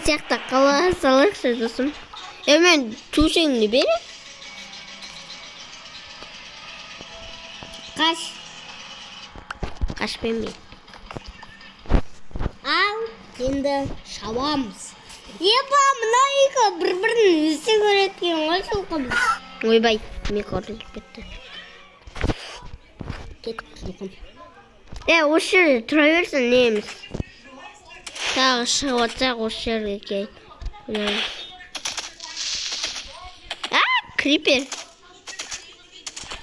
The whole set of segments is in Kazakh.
сияқты қала салайықшы, досым. Е, мен төсегімді бер. Қаш. Қашпаймын мен. Ал, енді шабамыз. Еба, мына екі бір-бірін өсі көреді екен ғой жылқымыз. Ойбай, мен қорылып кетті. Кет, жылқым. Е, осы жерде тұра берсін, неміз. Тағы шығып жатсақ, осы жерге кел. Мына. А, крипер.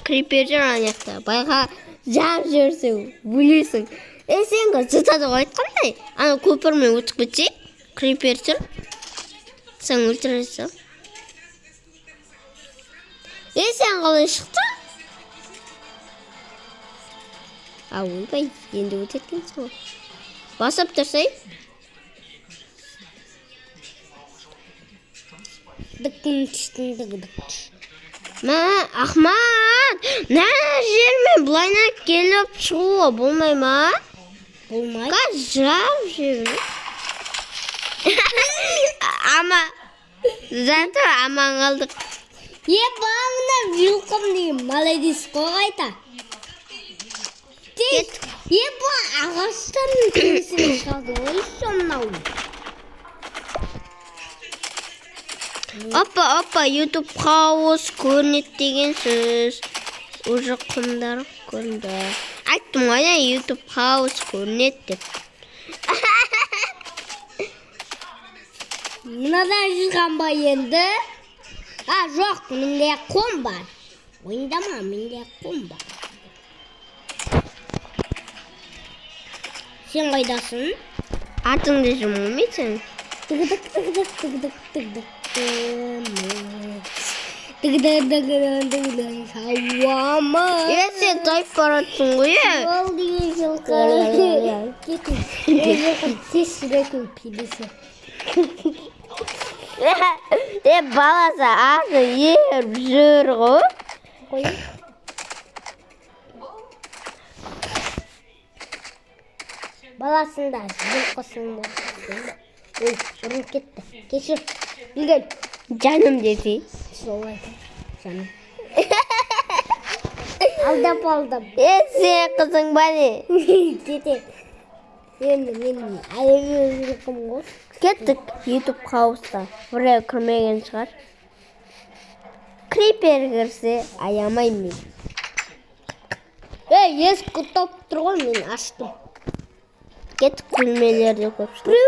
Крипер жүр ана жақта. Байқа, жап жүрсең, өлесің. Е, сен жұтады ғой айтқандай. Ана көпірмен өтіп кетсе, крипер жүр. Сен өлтіресің. Е, сен қалай шықтың? А, ойбай, енді өтеді екенсің ғой. Басып тұрсай. Дықтың түстің дық. Мә, Ахмат, мына жермен былайынан келіп шығуға болмай ма? Болмайды. Қазір жап жер. Ама, зато аман қалдық. Еба, мына жылқым деген молодец қой қайта. Кет. Еба, ағаштардың терісіне шығады ғой еще мынау. Опа, опа, YouTube хаус көрінеді деген сөз. Уже құмдар көрінді. Айттым ғой, я, YouTube хаус көрінеді деп. Мынадан жүрген ба енді? А, жоқ, менде қом бар. Ойындама, менде қом бар. Сен қайдасың? Атыңды жүрмін мен сен. Тыгдык тыгдык тыгдык тыгдык тыгдык тыгдык тыгдык шауамыз. Е, сен тайып баратсың ғой, е. Ол деген жылқы. Кетін. Жылқы тез жүретін пилесі. Е, баласы аты еріп жүр ғой. Қой. Баласында, жылқысында. Ой, ұрынып кетті. Кешір. Білген. Жаным десе. Солай. Жаным. Алдап алдап. Е, сен қызың ба не? Кете. Енді менің әлемі жылқым ғой. Кеттік YouTube хауста. Біреу кірмеген шығар. Крипер кірсе, аямаймын мен. Ей, есік құлыптап тұр ғой, мен аштым. Кеттік, бөлмелерде көп шығар. Біреу